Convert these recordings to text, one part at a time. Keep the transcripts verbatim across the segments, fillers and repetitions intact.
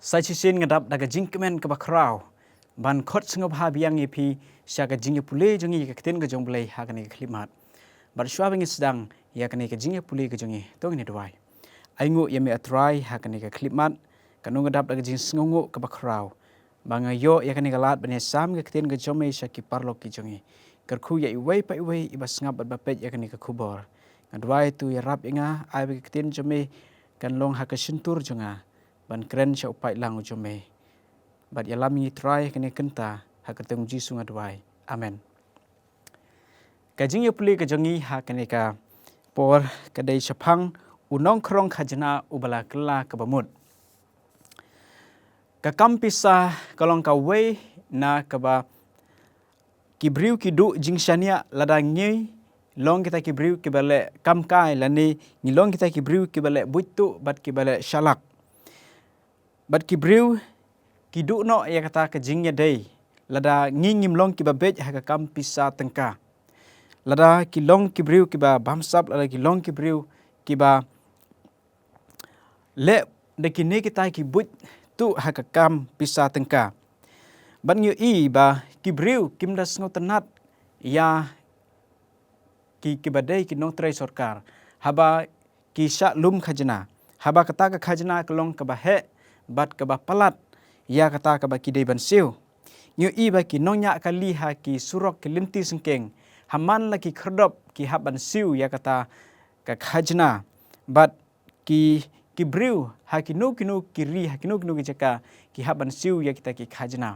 Sa shisien nga dap da ka jingkmen kaba khraw ban khot sngewbha biang ïa phi sha ka jingïapule jong ngi ïa ka ktien ka jong U Blei ha kane ka khyllipmat. Bad shuwa ba ngi sdang ïa kane ka jingïapule ka jong ngi, to ngin ïa duwai. Ai nguh ïa me A Trai ha kane ka khyllipmat, kano nga dap da ka jingsngewnguh kaba khraw ba nga ïoh ïa kane ka lad ban ïasam ka ktien ka jong me sha ki paralok ki jong ngi. Kyrkhu ïa iwei pa iwei iba sngap bad ba peit ïa kane ka khubor. Nga duwai to ïarap ïa nga, ai ba ka ktien jong me kan long ha ka shyntur jong nga ban kren sha u paidlang u jong me. Bad ïalam ïa ngi Trai ha kane ka kynta, ha ka kyrteng U Jisu nga duwai. Amen. Ka jingïapule ka jong ngi ha kane ka por ka dei shaphang u nongkhrong khajna uba la kylla kaba mut. Ka kam pisa ka long kawei na kaba ki briew ki duh jingshaniah lada ngi long kita ki briew kiba leh kam kai lane ngi long kita ki briew kiba leh buit tuh bad kiba leh shalak. Bad ki briew ki duh noh ïa kata ka jingïadei lada ngi ngim long kiba beit ha ka kam pisa tyngka. Lada ki long ki briew kiba bamsap, lada ki long ki briew kiba leh da kine kita ki buit tuh ha ka kam pisa tyngka. Bad ngi ïohi ba ki briew kim da sngewtynnat ïa ki, kiba dei ki nongtrei sorkar haba ki shah lum khajna, haba kata ka khajna ka long kaba heh bad kaba palat ïa kata kaba ki dei ban siew. Ngi ïohi ba ki nongñiah kali ha ki surok ki lynti syngkien, ha man la ki khyrdop ki hap ban siew ïa kata ka khajna. Bad ki, ki briew ha kino kino ki ri, ha kino kino ki jaka, ki hap ban siew ïa kita ki khajna.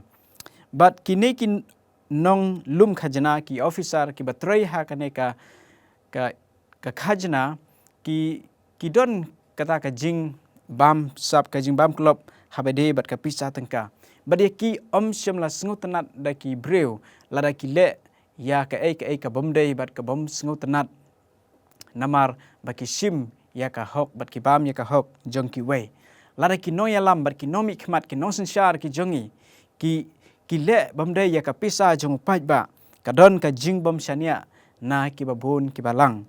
Bad kine ki nonglum khajna, ki officer kiba trei ha kane ka, ka, ka khajna, ki, ki don kata ka jingbamsap, ka jingbamklop haba dei bad ka pisa tyngka. Bad ïa ki ym shym la sngewtynnat da ki briew lada ki leh ïa kaei kaei ka bym dei bad ka bym sngewtynnat. Namar ba ki shim ïa ka hok bad ki bam ïa ka hok jong kiwei. Lada ki nongïalam bad ki nongmihkhmat, ki nongsynshar ki jong ngi, ki, ki leh bym dei ïa ka pisa jong u paidbah, ka don ka jingbymshaniah na kiba bun kiba lang.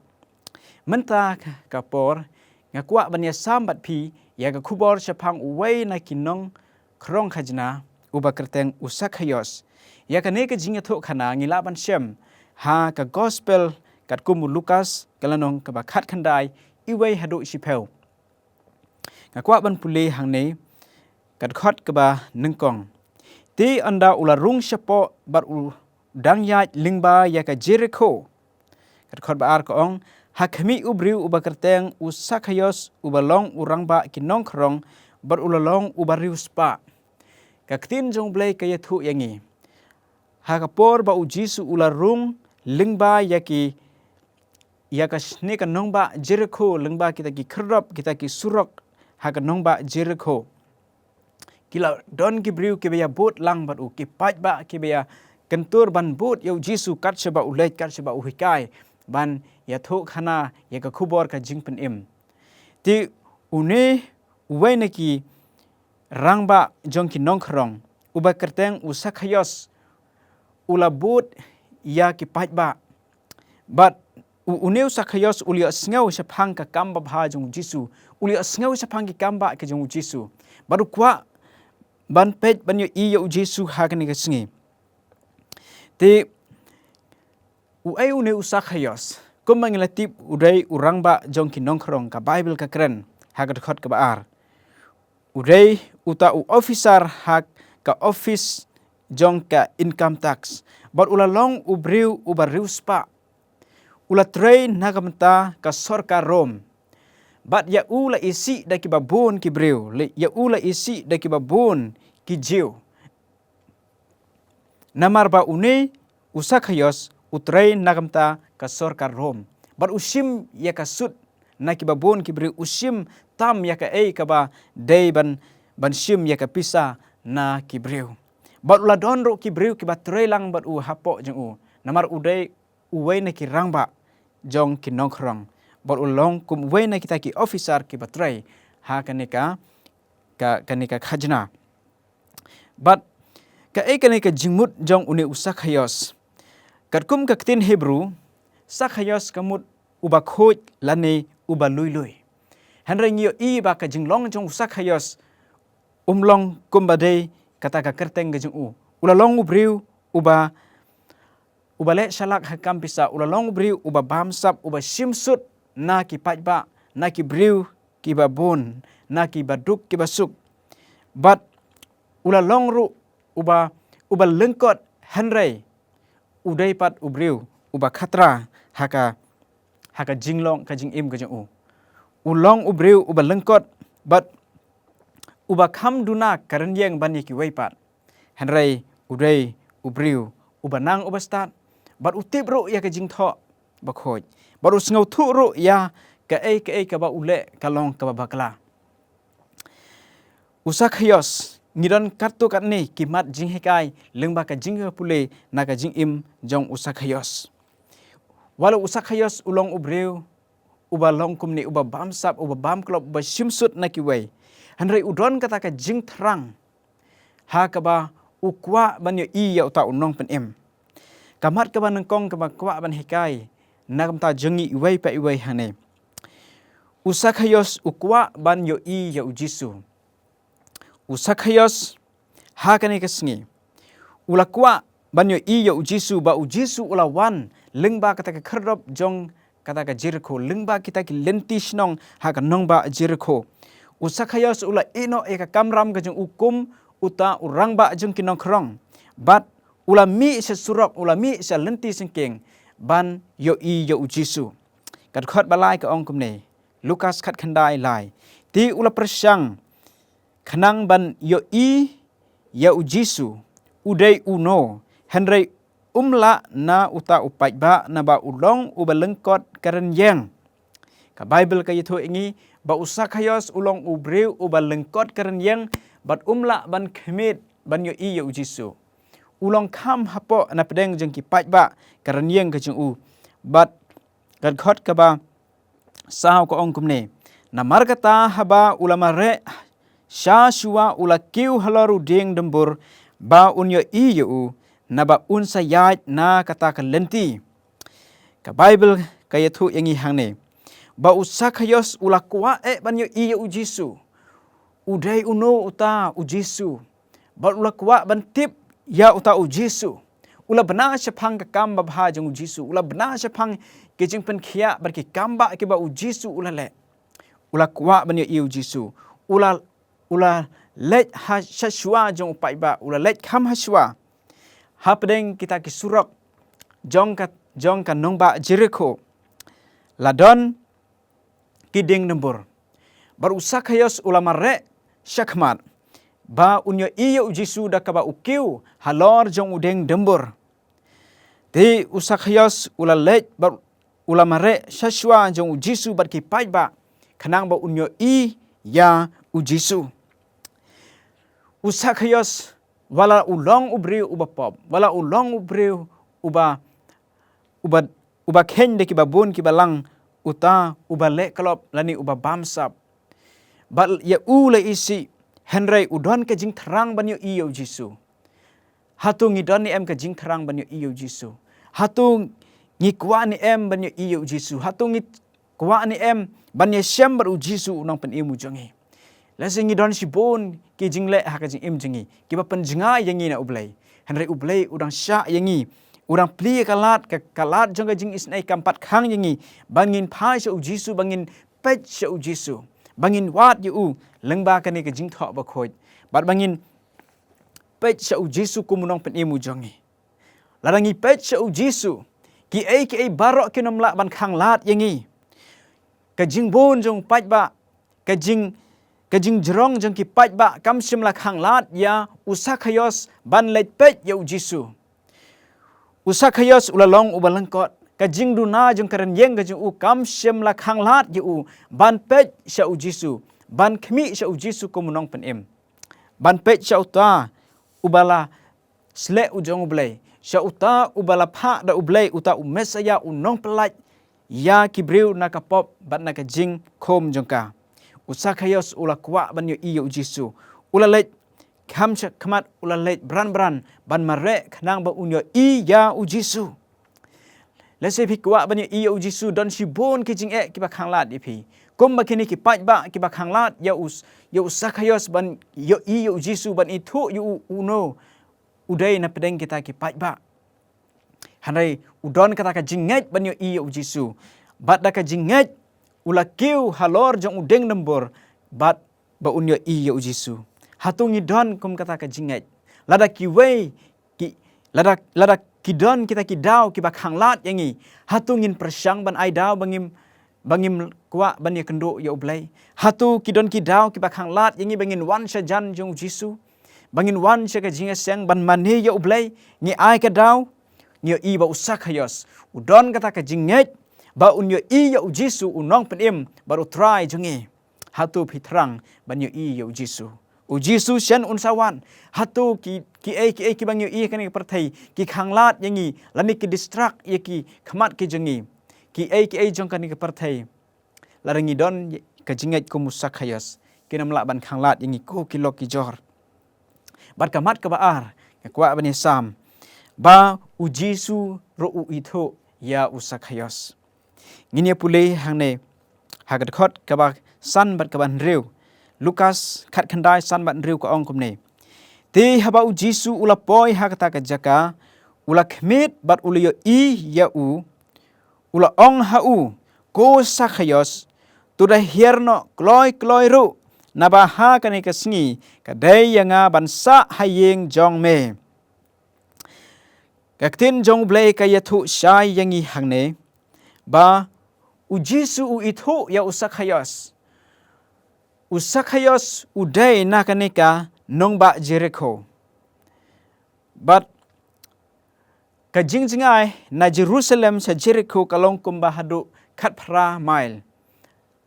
Mynta ka, ka por nga kwah ban ïasam bad phi ïa ka khubor shaphang uwei na ki nong khrong khajna uba kyrteng u Sakhaios. Ïa kane ka jingïathuhkhana ngi lah ban shem ha ka Gospel katkum u Lukas, ka lynnong kaba khatkhyndai, iwei haduh shiphew. Nga kwah ban pule hangne ka dkhot kaba nyngkong. Te ynda u la rung shapoh bad u dang ïaid lyngba ïa ka Jerikho. Ka dkhot ba ar ka ong, ha khmih u briew uba kyrteng u Sakhaios uba long u rangbah ki nongkhrong bad u la long uba riewspah. Ka ktien jong U Blei ka ïathuh ïa ngi. Ha ka por ba u Jisu u la rung lyngba ïa ki, ïa ka shne ka nongbah Jerikho, lyngba kita ki khyrdop, kita ki surok ha ka nongbah Jerikho. Ki la don ki briew kiba ïa bud lang bad u, ki paidbah kiba ïa kyntur ban bud ïa u Jisu kat shaba u leit, kat shaba u hikai, ban ïathuhkhana ïa ka khubor ka jingpynim. Te une uwei na ki rangbah jong ki nongkhrong uba kyrteng u Sakhaios u la bud ïa ki paidbah. Bad u, une u Sakhaios u la ïohsngew shaphang ka kam babha jong u Jisu. U la ïohsngew shaphang ki kam bah ki jong u Jisu. Bad u kwah ban peit ban ïohi ïa u Jisu ha kane ka sngi. Te uei une u Sakhaios, kumba ngi la tip u dei u rangbah jong ki nongkhrong, ka Baibl ka kren ha ka dkhot kaba ar. U dei uta u officer ha ka office jong ka income tax. Bad u la long u briew uba riewspah. U la trei na ka bynta ka sorkar Rom. Bad ïa u la isih da kiba bun ki briew, ïa u la isih da kiba bun ki Jiw. Namar ba une u Sakhaios u trei na ka bynta ka sorkar Rom. Bad u shim ïa ka sut na kiba bun ki briew, u shim tam ïa kaei kaba dei ban, ban shim ïa ka pisa na ki briew. Bad u la don ruh ki briew kiba trei lang bad u hapoh jong u. Namar u dei uwei na ki rangbah jong ki nongkhrong. Bad u long kum uwei na kita ki officer kiba trei ha kane ka, ka, kane ka khajna. Bad kaei kane ka jingmut jong une u Sakhaios? Katkum ka ktien Hebru, Sakhaios ka mut uba khuid lane uba lui lui. Hynrei ngi ïohi ba ka jinglong jong u Sakhaios um long kumba dei kata ka kyrteng ka jong u. U la long u briew uba, uba leh shalak ha ka kam pisa, u la long u briew uba bamsap, uba shimsut na ki paidbah, na ki briew kiba bun, na kiba duk kiba suk. Bad u la long ruh uba, uba lyngkot, hynrei u dei pat u briew uba khatra ha ka, ha ka jinglong ka jingim ka jong u. U long u briew uba lyngkot bad uba kham duna ka rynïeng ban ïa kiwei pat. Hynrei u dei u briew uba nang uba stad bad u tip ruh ïa ka jingthoh bakhuid bad u sngewthuh ruh ïa kaei kaei kaba u leh ka long kaba bakla. U Sakhaios, ngi don katto katne ki mat jinghikai lyngba ka jingpule na ka jingim jong u Sakhaios. Wat la u Sakhaios u long u briew uba long kumne, uba bamsap, uba bamklop, uba shimsut na kiwei, hynrei u don kata ka jingthrang ha kaba u kwah ban ïohi ïa uta u nongpynim. Ka mat kaba nyngkong kaba kwah ban hikai na ka bynta jong ngi iwei pa iwei hangne. U Sakhaios u kwah ban ïohi ïa u Jisu. U Sakhaios ha kane ka sngi u la kwah ban ïohi ïa u Jisu, ba u Jisu u la wan lyngba kata ka khyrdop jong kata ka Jerikho, lyngba kita ki lynti shnong ha ka nongbah Jerikho. U Sakhaios u la ïeh noh ïa ka kamram ka jong u kum uta u rangbah jong ki nongkhrong bad u la mih sha surok, u la mih sha lynti syngkien ban ïohi ïa u Jisu. Ka dkhot ba lai ka ong kumne, Lukas khatkhyndai lai: Te u la pyrshang khnang ban ïohi ïa u Jisu u dei uno, hynrei um lah na uta u paidbah naba u long uba lyngkot ka rynïeng. Ka Baibl ka ïathuh ïa ngi ba u Sakhaios u long u briew uba lyngkot ka rynïeng bad um lah ban khmih ban ïohi ïa u Jisu. U long kham hapoh na pdeng jong ki paidbah ka rynïeng ka jong u. Bad ka dkhot kaba saw ka ong kumne: Namarkata haba u la mareh sha shuwa u la kiew halor u dieng dymbur ba un ïohi ïa u, naba un sa ïaid na kata ka lynti. Ka Baibl ka ïathuh ïa ngi hangne ba u Sakhaios u la kwah eh ban ïohi ïa u Jisu. U dei uno uta u Jisu bad u la kwah ban tip ïa uta u Jisu. U la bna shaphang ka kam babha jong u Jisu, u la bna shaphang ki jingpynkhiah bad ki kam bah kiba u Jisu u la leh. U la kwah ban ïohi ïa u Jisu. U la, u la leit ha sha shuwa jong u paidbah, u la leit kham ha shuwa hapdeng kita ki surok jong ka, jong ka nongbah Jerikho. La don ki dieng dymbur. Bad u Sakhaios u la mareh shakhmat ba un ïohi ïa u Jisu da kaba u kiew halor jong u dieng dymbur. Te u Sakhaios u la leit bad u la mareh sha shuwa jong u Jisu bad ki paidbah khnang ba un ïohi ïa u Jisu. U Sakhaios, wat la u long u briew uba pop, wat la u long u briew uba, uba, uba kheiñ da kiba bun kiba lang, uta uba leh klop lane uba bamsap, bad ïa u la isih, hynrei u don ka jingthrang ban ïohi ïa u Jisu. Hato ngi don ne em ka jingthrang ban ïohi ïa u Jisu? Hato ngi kwah ne em ban ïohi ïa u Jisu? Hato ngi kwah ne em ban ïashem bad u Jisu u nongpynim u jong ngi? Lehse ngi don shibun ki jingleh ha ka jingim jong ngi kiba pynjngai ïa ngi na u Blei. Hynrei u Blei u dang shah ïa ngi, u dang plie ka lad, ka, ka lad jong ka jingisynei kam pat khang ïa ngi ban ngin phai sha u Jisu, ban ngin peit sha u Jisu, ban ngin wad ïa u lyngba kane ka jingthoh bakhuid, bad ban ngin peit sha u Jisu kum u nongpynim u jong ngi. Lada ngi peit sha u Jisu, kiei kiei baroh kin ym lah ban khang lad ïa ngi. Ka jingbun jong u paidbah, ka jing, ka jingjrong jong ki paidbah kam shym la khang lad ïa u Sakhaios ban leit peit ïa u Jisu. U Sakhaios u la long uba lyngkot. Ka jingduna jong ka rynïeng ka jong u kam shym la khang lad ïa u ban peit sha u Jisu, ban khmih sha u Jisu kum u nongpynim, ban peit sha uta uba la sleh u jong u Blei, sha uta uba la phah da u Blei, uta u Messaïah, u nongpyllait ïa ki briew na ka pop bad na ka jingkhum jong ka. U Sakhaios u la kwah ban ïohi ïa u Jisu. U la leit kham shakhmat, u la leit bran bran ban mareh khnang ba un ïohi ïa u Jisu. Lehse phi kwah ban ïohi ïa u Jisu, don shibun ki jingeh kiba khang lad ïa phi. Kumba kine ki paidbah kiba khanglad ïa u, ïa u Sakhaios ban ïohi ïa u Jisu, ban ithuh ïa u, uno u dei na pdeng kita ki paidbah. Hynrei u don kata ka jingngeit ban ïohi ïa u Jisu. Bad da ka jingngeit u la kiew halor jong u dieng dumbur bad ba un ïohi ïa u Jisu. Hato ngi don kum kata ka jingngeit? Lada kiwei ki, lada, lada ki don kita ki daw kiba khanglad ïa ngi, hato ngin pyrshang ban ai daw ba ngim, ba ngim kwah ban ïakynduh ïa u Blei? Hato ki don ki daw kiba khanglad ïa ngi ba ngin wan sha jan jong u Jisu, ba ngin wan sha ka jingïaseng ban mane ïa u Blei? Ngi ai ka daw. Ngi ïohi ba u Sakhaios u don kata ka jingngeit ba un ïohi ïa u Jisu, u nongpynim bad u Trai jong ngi. Hato phi thrang ban ïohi ïa u Jisu? U Jisu shen un sa wan. Hato ki, kiei kiei kiba ngi ïohi ha kane ka pyrthei ki khanglad ïa ngi, lane ki distract ïa ki khmat ki jong ngi? Kiei kiei jong kane ka pyrthei, lada ngi don ka jingngeit kum u Sakhaios, kin ym lah ban khanglad ïa ngi ko ki lok ki jor. Bad ka mat kaba ar, nga kwah ban ïasam ba u Jisu ruh u ithuh ïa u Sakhaios. Ngin ïa pule hangne ha ka dkhot kaba san bad kaba hynriew. Lukas khatkhyndai san bad hynriew ka ong kumne: Te haba u Jisu u la poi ha kata ka jaka, u la khmied bad u la ïohi ïa u, u la ong ha u, Ko Sakhaios, to da hiar noh kloi kloi ruh, naba ha kane ka sngi ka dei ïa nga ban sah ha ïing jong me. Ka ktien jong u Blei ka ïathuh shai ïa ngi hangne ba u Jisu u ithuh ïa u Sakhaios. U Sakhaios u dei na kane ka nongbah Jerikho. Bad ka jingjngai na Jerusalem sha Jerikho ka long kumba haduh khatphra mail,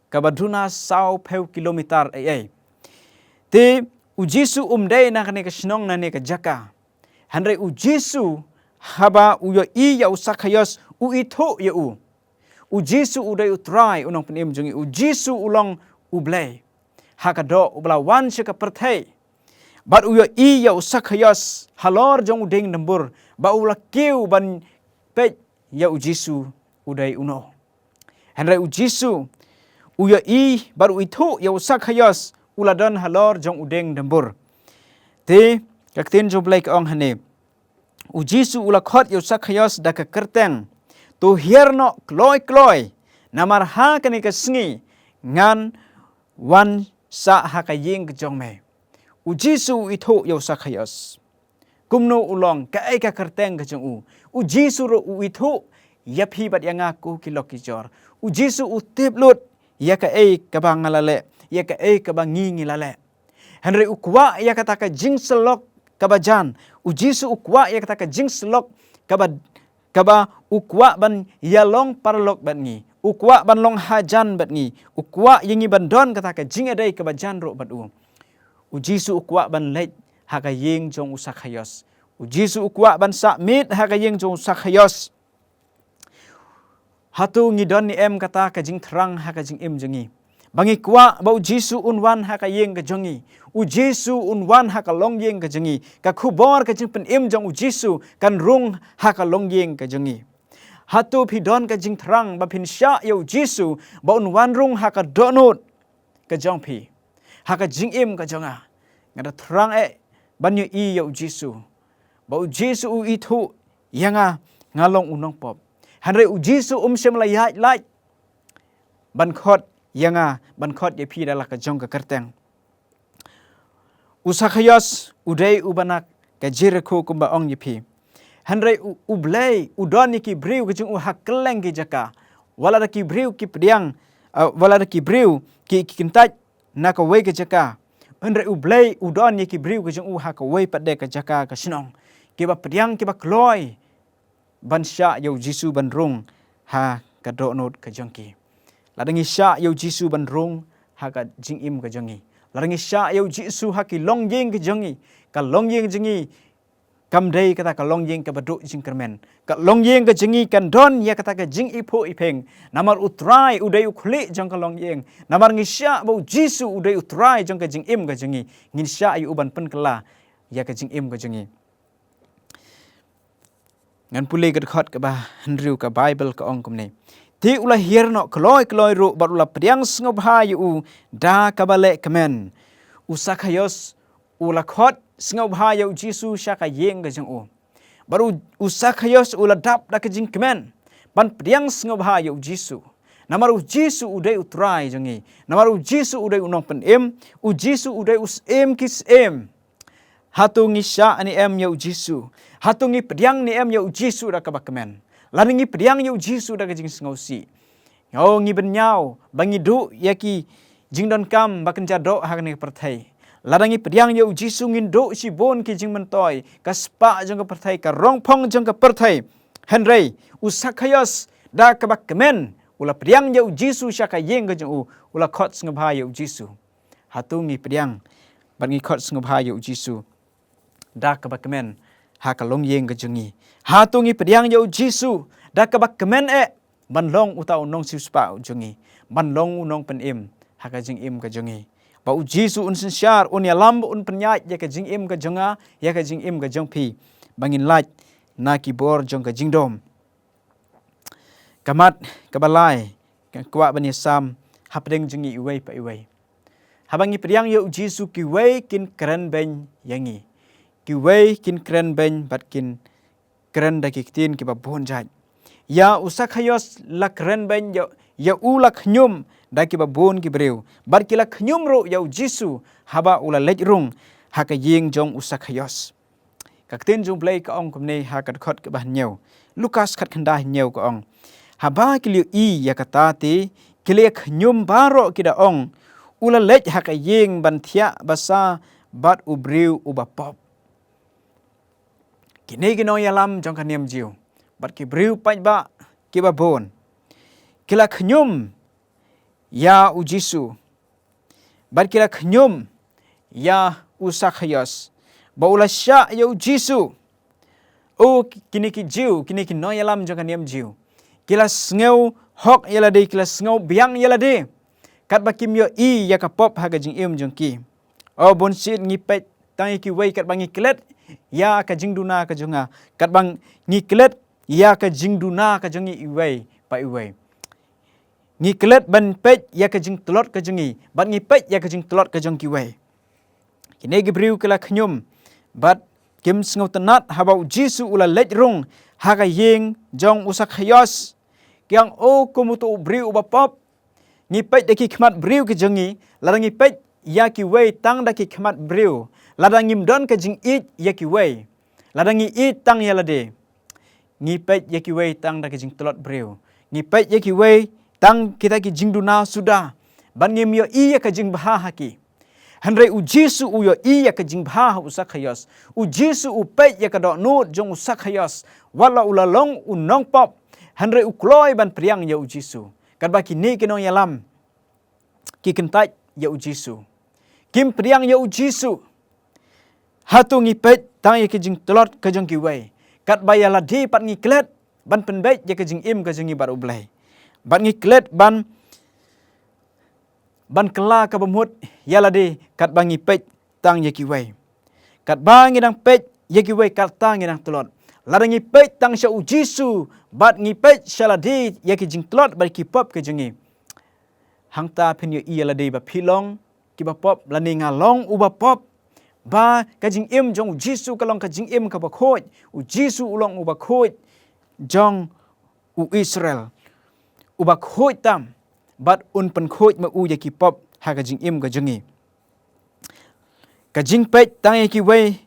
kaba duna sawphew kilometer ei ei. Te u Jisu um dei na kane ka shnong, na kane ka jaka. Hynrei u Jisu, haba u ïohi ïa u Sakhaios, u ithuh ïa u. U Jisu u dei u Trai, u nongpynim jong ngi. U Jisu u long u Blei ha ka doh, uba la wan sha ka pyrthei. Bad u ïohi ïa u Sakhaios halor jong u dieng dumbur, ba u la kiew ban peit ïa u Jisu u dei uno. Hynrei u Jisu u ïohi bad u ithuh ïa u Sakhaios u la don halor jong u dieng dumbur. Te ka ktien jong u Blei ka ong hangne, u Jisu u la khot ïa u Sakhaios da ka kyrteng, to hiar noh kloi kloi, namar ha kane ka sngi ngan wan sah ha ka ïing ka jong me. U Jisu u ithuh ïa u Sakhaios. Kumno u long, kaei ka kyrteng ka jong u? U Jisu ruh u ithuh ïa phi bad ïa nga ko ki lok ki jor. U Jisu u tip lut ïa kaei kaba nga la leh, ïa kaei kaba ngi ngi la leh. Hynrei u kwah ïa kata ka jingsyllok kaba jan. U Jisu u kwah ïa kata ka jingsyllok kaba, kaba u kwah ban ïalong paralok bad ngi. U kwah ban long hajan bad ngi. U kwah ïa ngi ban don kata ka jingïadei kaba jan ruh bad u. U Jisu u kwah ban leit ha ka ïing jong u Sakhaios. U Jisu u kwah ban sah miet ha ka ïing jong u Sakhaios. Hato ngi don ne em kata ka jingthrang ha ka jingim jong ngi, ba ngi kwah ba u Jisu un wan ha ka ïing ka jong ngi? U Jisu un wan ha ka longïing ka jong ngi. Ka khubor ka jingpynim jong u Jisu kan rung ha ka longïing ka jong ngi. Hato phi don ka jingthrang ba phin shah ïa u Jisu ba un wan rung ha ka dohnud ka jong phi, ha ka jingim ka jong nga? Nga da thrang eh ban ïohi ïa u Jisu, ba u Jisu u ithuh ïa nga, nga long u nongpop. Hynrei u Jisu um shym la ïaid lait ban khot ïa nga, ban khot ïa phi da la ka jong ka kyrteng. U Sakhaios u dei uba na ka Jerikho kumba ong ïa phi. Hynrei u, u Blei u don ïa ki briew ka jong u ha kylleng ki jaka. Wat la da ki briew ki pdiang, uh, wat la da ki briew ki, ki kyntait na kawei ka jaka, hynrei u Blei u don ïa ki briew ka jong u ha kawei pat de ka jaka ka shnong, kiba pdiang, kiba kloi ban shah ïa u Jisu ban rung ha ka dohnud ka jong ki. Lada ngi shah ïa u Jisu ban rung ha ka jingim ka jong ngi, lada ngi shah ïa u Jisu ha ki longïing ka jong ngi, ka longïing jong ngi kam dei kata ka longïing kaba duh jingkyrmen. Ka longïing ka jong ngi kan don ïa kata ka jingiphuh iphieng. Namar u Trai u dei u khlieh jong ka longïing. Namar ngi shah ba u Jisu u dei u Trai jong ka jingim ka jong ngi, ngin shah ïa u ban pynkylla ïa ka jingim ka jong ngi. Ngan pule ka dkhot kaba hynriew, ka Baibl ka ong kumne: Te u la hiar noh kloi kloi ruh bad u la pdiang sngewbha ïa u da kaba leh kmen. U Sakhaios u la khot sngewbha ïa u Jisu sha ka ïing ka jong u. Bad u, u Sakhaios u la dap da ka jingkmen ban pdiang sngewbha ïa u Jisu. Namar u Jisu u dei u Trai jong ngi. Namar u Jisu u dei u nongpynim. U Jisu u dei u Syiem ki syiem. Hato ngi shah ne em ïa u Jisu? Hato ngi pdiang ne em ïa u Jisu da kaba kmen? Lada ngi pdiang ïa u Jisu da ka jingsngewsih, o ngi bynñiaw ba ngi duh ïa ki jingdonkam ba kynja doh ha kane ka pyrthei. Lada ngi pdiang ïa u Jisu ngin duh shibun ki jingmyntoi, ka spah jong ka pyrthei, ka rongphong jong ka pyrthei. Hynrei u Sakhaios da kaba kmen u la pdiang ïa u Jisu sha ka ïing ka jong u, u la khot sngewbha ïa u Jisu. Hato ngi pdiang bad ngi khot sngewbha ïa u Jisu da kaba kmen ha ka longïing ka jong ngi? Hato ngi pdiang ïa u Jisu da kaba kmen eh ban long uta u nongsiewspah jong ngi, ban long u nongpynim ha ka jingim ka jong ngi? Ba u Jisu un synshar, un ïalam, un pynïaid ïa ka jingim ka jong nga, ïa ka jingim ka jong phi, ba ngin lait na ki bor jong ka jingdum. Ka mat kaba lai, ka kwah ban ïasam hapdeng jong ngi iwei pa iwei. Haba ngi pdiang ïa u Jisu, kiwei kin kren beiñ ïa ngi. Kiwei kin kren beiñ bad kin kren da ki ktien kiba bun jait. Ïa u Sakhaios la kren beiñ ïa, ïa u la khñium da kiba bun ki briew. Bad ki la khñium ruh ïa u Jisu haba u la leit rung ha ka ïing jong u Sakhaios. Ka ktien jong u Blei ka ong kumne ha ka dkhot kaba hynñiew. Lukas khatkhyndai hynñiew ka ong: Haba ki la ïohi ïa kata te ki la ïa khñium baroh, ki da ong, u la leit ha ka ïing ban thiah basa bad u briew uba pop. Kine ki nongïalam jong ka niam Jiw bad ki briew paidbah kiba bun, ki la khñium ïa u Jisu. Bad ki la khñium ïa u Sakhaios ba u la shah ïa u Jisu. O, kine ki Jiw, kine ki nongïalam jong ka niam Jiw, ki la sngew hok ïa lade, ki la sngew biang ïa lade katba kim ïohi ïa ka pop ha ka jingim jong ki. O, bun sien ngi peit tang ïa kiwei katba ngi klet ïa ka jingduna ka jong nga, katba ngi klet ïa ka jingduna ka jong ngi iwei pa iwei. Ngi klet ban peit ïa ka jingtlot ka jong ngi bad ngi peit ïa ka jingtlot ka jong kiwei. Kine ki briew ki la khñium bad kim sngewtynnat haba u Jisu u la leit rung ha ka ïing jong u Sakhaios. Ki ong, o, kum uto u briew uba pop. Ngi peit da ki khmat briew ki jong ngi, lada ngi peit ïa kiwei tang da ki khmat briew, lada ngim don ka jingïeit ïa kiwei, lada ngi ïeit tang ïa lade, ngi peit ïa kiwei tang da ka jingtlot briew, ngi peit ïa kiwei tang kita ki jingduna suda, bad ngim ïohi ïa ka jingbha ha ki. Hynrei u Jisu u ïohi ïa ka jingbha ha u Sakhaios. U Jisu u peit ïa ka dohnud jong u Sakhaios. Wat la u la long u nongpop, hynrei u kloi ban pdiang ïa u Jisu. Katba kine ki nongïalam ki kyntait ïa u Jisu, kim pdiang ïa u Jisu. Hato ngi peit tang ïa ka jingtlot ka jong kiwei, katba ïa lade pat ngi klet ban pynbeit ïa ka jingim ka jong ngi bad u Blei, bad ngi klet ban ban kylla kaba mut ïa lade katba ngi peit tang ïa kiwei? Katba ngi dang peit ïa kiwei, kata ngi dang tlot. Lada ngi peit tang sha u Jisu bad ngi peit sha lade ïa ki jingtlot bad ki pop ki jong ngi, hangta phin ïohi ïa lade ba phi long kiba pop lane nga long uba pop. Ba ka jingim jong u Jisu ka long ka jingim kaba khuid. U Jisu u long uba khuid jong u Israel, uba khuid tam, bad un pynkhuid ma u ïa ki pop ha ka jingim ka jong ngi. Ka jingpeit tang ïa kiwei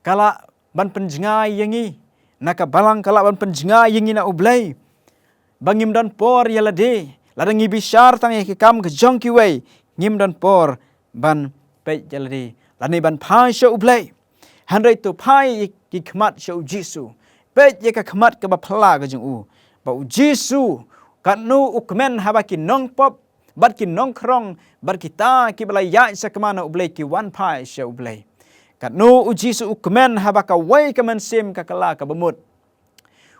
ka lah ban pynjngai ïa ngi na ka balang, ka lah ban pynjngai ïa ngi na u Blei. Ba ngim don por ïa lade, lada ngi bishar tang ïa ki kam ka jong kiwei, ngim don por ban peit ïa lade lane ban phai sha u Blei. Hynrei to phai ïa ki khmat sha u Jisu. Peit ïa ka khmat kaba phylla ka jong u. Ba u Jisu, katno u kmen haba ki nongpop bad ki nongkhrong bad kita kiba la ïaid sakma na u Blei ki wan phai sha u Blei. Katno u Jisu u kmen haba kawei ka mynsiem ka kylla kaba mut.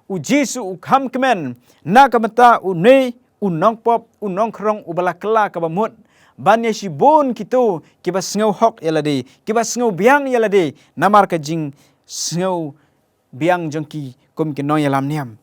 U Jisu u kham kmen na ka bynta une u nongpop, u nongkhrong uba la kylla kaba mut, ban ïa shibun kito kiba sngew hok ïa lade, kiba sngew biang ïa lade namar ka jingsngew biang jong ki kum ki nongïalam niam.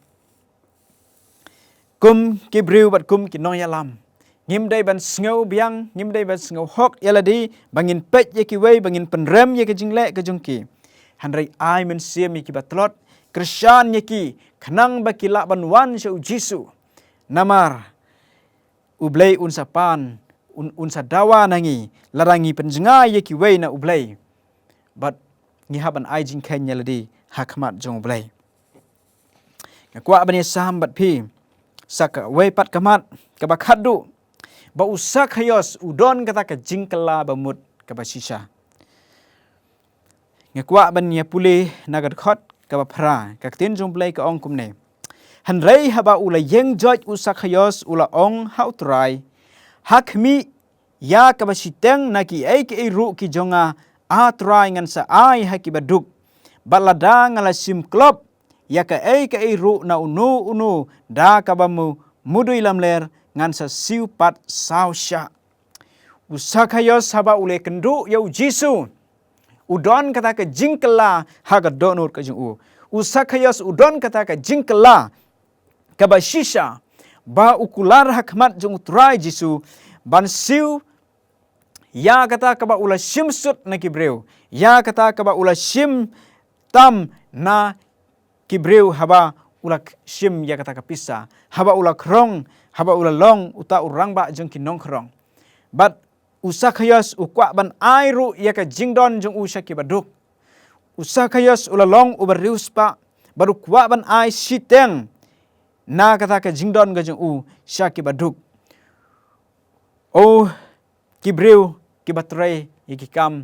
Kum ki briew bad kum ki nongïalam, ngim dei ban sngew biang, ngim dei ban sngew hok ïa lade ba ngin peit ïa kiwei, ba ngin pynrem ïa ka jingleh ka jong ki. Hynrei ai mynsiem ïa kiba tlot, kyrshan ïa ki, khnang ba ki lah ban wan sha U Jisu. Namar U Blei un sa pan, un, un sa dawa na ngi lada ngi pynjngai ïa kiwei na U Blei. Bad ngi hap ban ai jingkheiñ ïa lade ha khmat jong U Blei. Nga kwah ban ïasam bad phi sa kawei pat ka mat kaba khatduh, ba u Sakhaios u don kata ka jingkylla ba mut kaba shisha. Nga kwah ban ïa pule na ka dkhot kaba phra, ka ktien jong U Blei ka ong kumne: Hynrei haba u la ïeng joit u Sakhaios u la ong ha U Trai, ha khmih ïa kaba shiteng na kiei kiei ruh ki jong nga, A Trai, ngan sa ai ha kiba duk. Bad lada nga la shim klop ïa kaei kaei ruh na uno uno da kaba mu mudui lamler, ngan sa siew pat saw shah. U Sakhaios haba u la ïakynduh ïa U Jisu, u don kata ka jingkylla ha ka dohnud ka jong u. U Sakhaios u don kata ka jingkylla kaba shisha, ba u kular ha khmat jong U Trai Jisu ban siew ïa kata kaba u la shim sut na ki briew, ïa kata kaba u la shim tam na ki briew haba u la shim ïa kata ka pisa, haba u la khrong, haba u la long uta u rangbah jong ki nongkhrong. Bad u Sakhaios u kwah ban ai ruh ïa ka jingdon jong u sha kiba duk. U Sakhaios u la long uba riewspah, bad u kwah ban ai shiteng na kata ka jingdon ka jong u sha kiba duk. O ki briew kiba trei ïa ki kam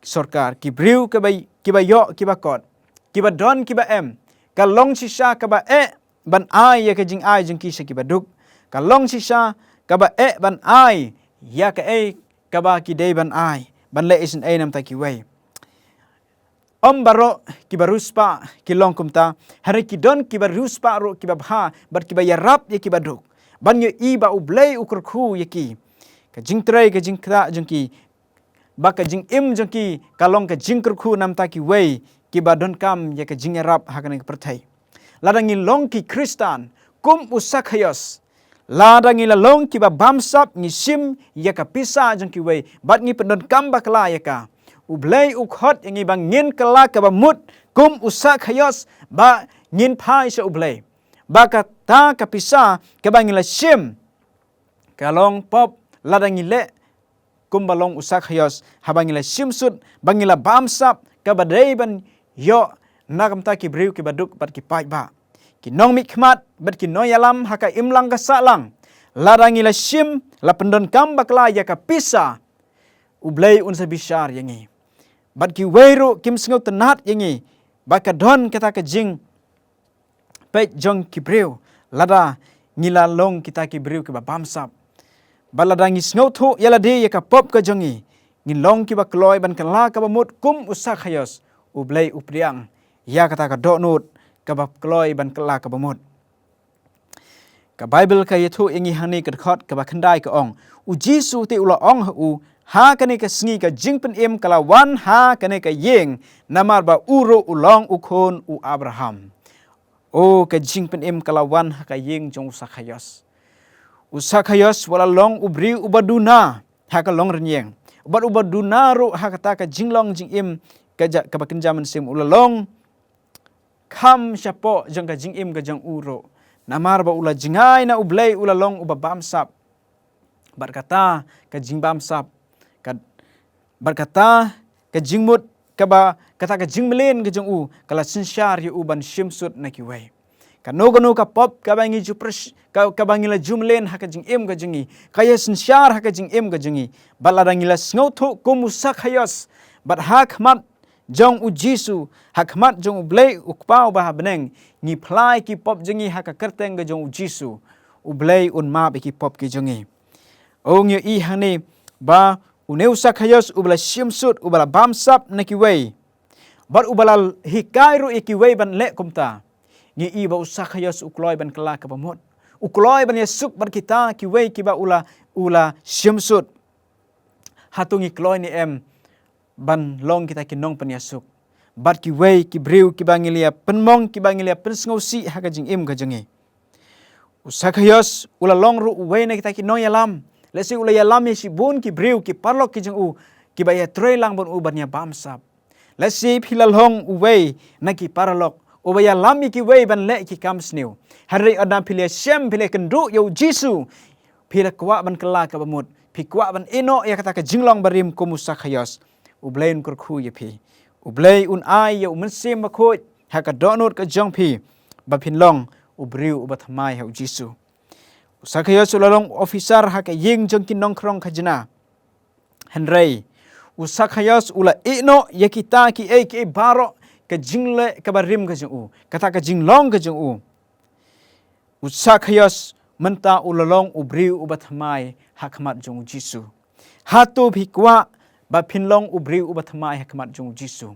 sorkar, ki briew kiba, kiba ïoh kiba kot, kiba don kiba em, ka long shisha kaba eh ban ai ïa ka jingai jong ki sha kiba duk. Ka long shisha kaba eh ban ai ïa kaei kaba ki dei ban ai, ban leh isynei namar kiwei. Ym baroh kiba riewspah ki long kumta, hynrei ki don kiba riewspah ruh kiba bha bad kiba ïarap ïa kiba duk, ban ïohi ba U Blei u kyrkhu ïa ki. Ka jingtrei ka jingktah jong ki, ba ka jingim jong ki ka long ka jingkyrkhu namar kiwei kiba donkam ïa ka jingïarap ha kane ka pyrthei. Lada ngi long ki Khristan kum u Sakhaios, lada ngi la long kiba bamsap, ngi shim ïa ka pisa jong kiwei bad ngi pyndonkam bakla ïa ka, U Blei u khot ïa ngi ba ngin kylla kaba mut kum u Sakhaios, ba ngin phai sha U Blei. Ba kata ka pisa kaba ngi la shim ka long pop lada ngi leh kumba long u Sakhaios, haba ngi la shim sut, ba ngi la bamsap, kaba dei ban ïoh na ka bynta ki briew kiba duk bad ki paidbah, ki nongmihkhmat bad ki nongïalam ha ka imlang ka sahlang. Lada ngi la shim, la pyndonkam bakla ïa ka pisa, U Blei un sa bishar ïa ngi. Bad kiwei ruh kim sngewtynnat ïa ngi, ba ka don kata ka jing peit jong ki briew, lada ngi la long kita ki briew kiba bamsap. Bad lada ngi sngewthuh ïa lade ïa ka pop ka jong ngi, ngi long kiba kloi ban kylla kaba mut kum u Sakhaios, U Blei u pdiang ïa kata ka dohnud kaba kloi ban kylla kaba mut. Ka Baibl ka ïathuh ïa ngi hangne ka dkhot kaba khyndai ka ong: U Jisu te u la ong ha u, ha kane ka sngi ka jingpynim ka la wan ha kane ka ïing, namar ba u ruh u long u khun u Abraham. O, ka jingpynim ka la wan ha ka ïing jong u Sakhaios. U Sakhaios u la long u briew uba duna ha ka longrynïeng, bad uba duna ruh ha kata ka jinglong jingim ka ja, kaba kynja mynsiem. U la long kham shapoh jong ka jingim ka jong u ruh, namar ba u la jngai na U Blei, u la long uba bamsap. Bad kata ka jingbamsap, ka, bad kata ka jingmut kaba, kata ka jingmlien ka jong u ka la synshar ïa u ban shim sut na kiwei. Kano kano ka pop kaba ngi ju pyrsh-, ka, kaba ngi la ju mlien ha ka jingim ka jong ngi, ka ïa synshar ha ka jingim ka jong ngi. Bad lada ngi la sngewthuh kum u Sakhaios, bad ha khmat jong u Jisu, ha khmat jong U Blei u Kpa uba ha bneng, ngi phla ïa ki pop jong ngi ha ka kyrteng ka jong u Jisu, U Blei un map ïa ki pop ki jong ngi. O, ngi ïohi hangne ba une u Sakhaios uba la shim sut, uba la bamsap na kiwei, bad uba la hikai ruh ïa kiwei ban leh kumta. Ngi ïohi ba u Sakhaios u kloi ban kylla kaba mut, u kloi ban ïasuk bad kita kiwei kiba u la, u la shim sut. Hato ngi kloi ne em ban long kita ki nongpynïasuk bad kiwei ki briew kiba ngi la ïa pynmong, kiba ngi la ïa pynsngewsih ha ka jingim ka jong ngi? U Sakhaios u la long ruh uwei na kita ki nongïalam. Lehse u la ïalam ïa shibun ki briew, ki paralok ki jong u, kiba ïatrei lang bad u ban ïabamsap. Lehse phi la long uwei na ki paralok uba ïalam ïa kiwei ban leh ki kam sniew. Hynrei ynda phi la shem, phi la kynduh ïa u Jisu, phi la kwah ban kylla kaba mut, phi kwah ban ïehnoh ïa kata ka jinglong barim kum u Sakhaios, U Blei un kyrkhu ïa phi. U Blei un ai ïa U Mynsiem Bakhuid ha ka dohnud ka jong phi, ba phin long u briew uba thymmai ha u Jisu. U Sakhaios u la long officer ha ka ïing jong ki nongkhrong khajna. Hynrei u Sakhaios u la ïehnoh ïa kita kiei kiei baroh, ka jingleh kaba rim ka jong u, kata ka jinglong ka jong u. U Sakhaios mynta u la long u briew uba thymmai ha khmat jong u Jisu. Hato phi kwah ba phin long u briew uba thymmai ha khmat jong u Jisu?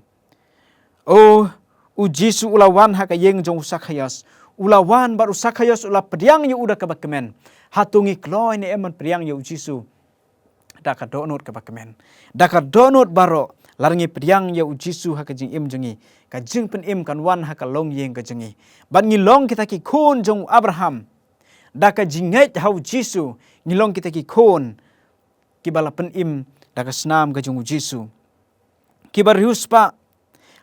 O, u Jisu u la wan ha ka ïing jong u Sakhaios. U la wan bad u Sakhaios u la pdiang ïa u da kaba kmen. Hato ngi kloi ne em ban pdiang ïa u Jisu da ka dohnud kaba kmen, da ka dohnud baroh? Lada ngi pdiang ïa u Jisu ha ka jingim jong ngi, ka jingpynim kan wan ha ka longïing ka jong ngi. Bad ngi long kita ki khun jong u Abraham. Da ka jingngeit ha u Jisu, ngi long kita ki khun kiba la pynim da ka snam ka jong u Jisu. Kiba riewspah,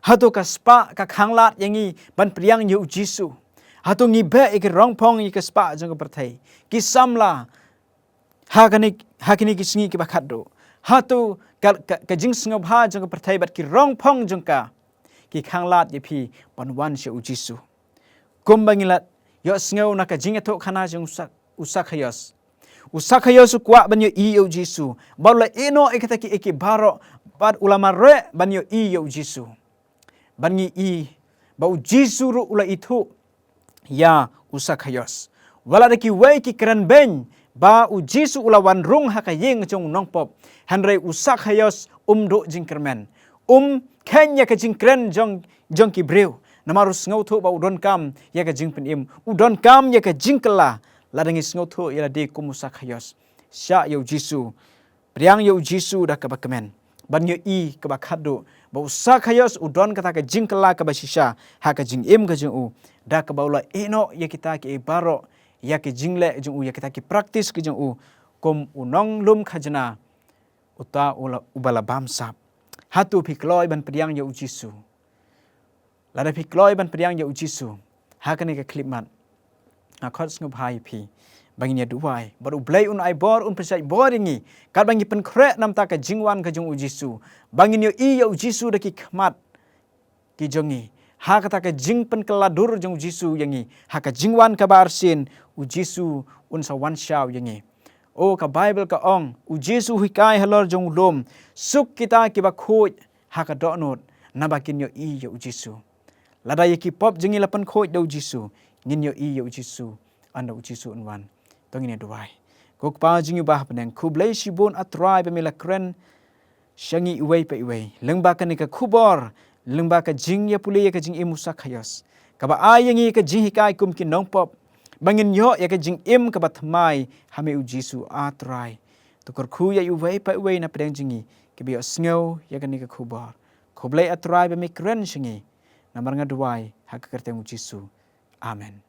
hato ka spah ka khanglad ïa ngi ban pdiang ïa u Jisu? Hato ngi beh ïa ki rongphong ïa ka spah jong ka pyrthei, ki samla, ha kane, ha kine ki sngi kiba khatduh? Hato ka, ka, ka jingsngewbha jong ka pyrthei bad ki rongphong jong ka ki khanglad ïa phi ban wan sha u Jisu? Kumba ngi la ïohsngew na ka jingïathuhkhana jong u Sa-, u Sakhaios. U Sakhaios u kwah ban ïohi ïa u Jisu. Bad u la ïehnoh ïa kita kiei kiei baroh, bad u la mareh ban ïohi ïa u Jisu. Bad ngi i ba u Jisu ruh u la ithuh ïa u Sakhaios. Wat la da kiwei ki kren beiñ ba u Jisu u la wan rung ha ka ïing jong u nongpop, hynrei u Sakhaios um duh jingkyrmen. Um kheiñ ïa ka jingkren jong, jong ki briew. Namar u sngewthuh ba u donkam ïa ka jingpynim, u donkam ïa ka jingkylla. Lada ngi sngewthuh ïa lade kum u Sakhaios, shah ïa u Jisu, pdiang ïa u Jisu da kaba kmen, ban ïohi kaba khatduh ba u Sakhaios u don kata ka jingkylla kaba shisha ha ka jingim ka jong u, da kaba u la ïehnoh ïa kita kiei baroh, ïa ki jingleh jong u, ïa kita ki praktis ki jong u, kum u nonglum khajna, uta u la, uba la bamsap. Hato phi kloi ban pdiang ïa u Jisu? Lada phi kloi ban pdiang ïa u Jisu ha kane ka khyllipmat, nga khot sngewbha ïa phi ba ngin ïa duwai bad u Blei un ai bor, un pynshait bor ïa ngi, katba ngi pynkhreh namar ka jingwan ka jong u Jisu, ba ngin ïohi ïa u Jisu da ki khmat ki jong ngi. Ha kata ka jingpynkylla dur jong u Jisu ïa ngi ha ka jingwan kaba arsien, u Jisu un sa wan shaw ïa ngi. O, ka Baibl ka ong, u Jisu u hikai halor jong u lum, suk kita kiba khuid ha ka dohnud, naba kin ïohi ïa u Jisu. Lada ïa ki pop jong ngi la pynkhuid da u Jisu, ngin ïohi ïa u Jisu ynda u Jisu un wan. To ngin ïa duwai. Ko Kpa jong ngi uba ha bneng, khublei shibun A Trai ba me la kren sha ngi iwei pa iwei lyngba kane ka khubor, lyngba ka jingïapule ïa ka jingim u Sakhaios, kaba ai ïa ngi ka jinghikai kum ki nongpop, ba ngin ïoh ïa ka jingim kaba thymmai ha me u Jisu. A Trai, to kyrkhu ïa iwei pa iwei na pdeng jong ngi kiba ïohsngew ïa kane ka khubor. Khublei A Trai ba me kren sha ngi. Namar nga duwai ha ka kyrteng u Jisu. Amen.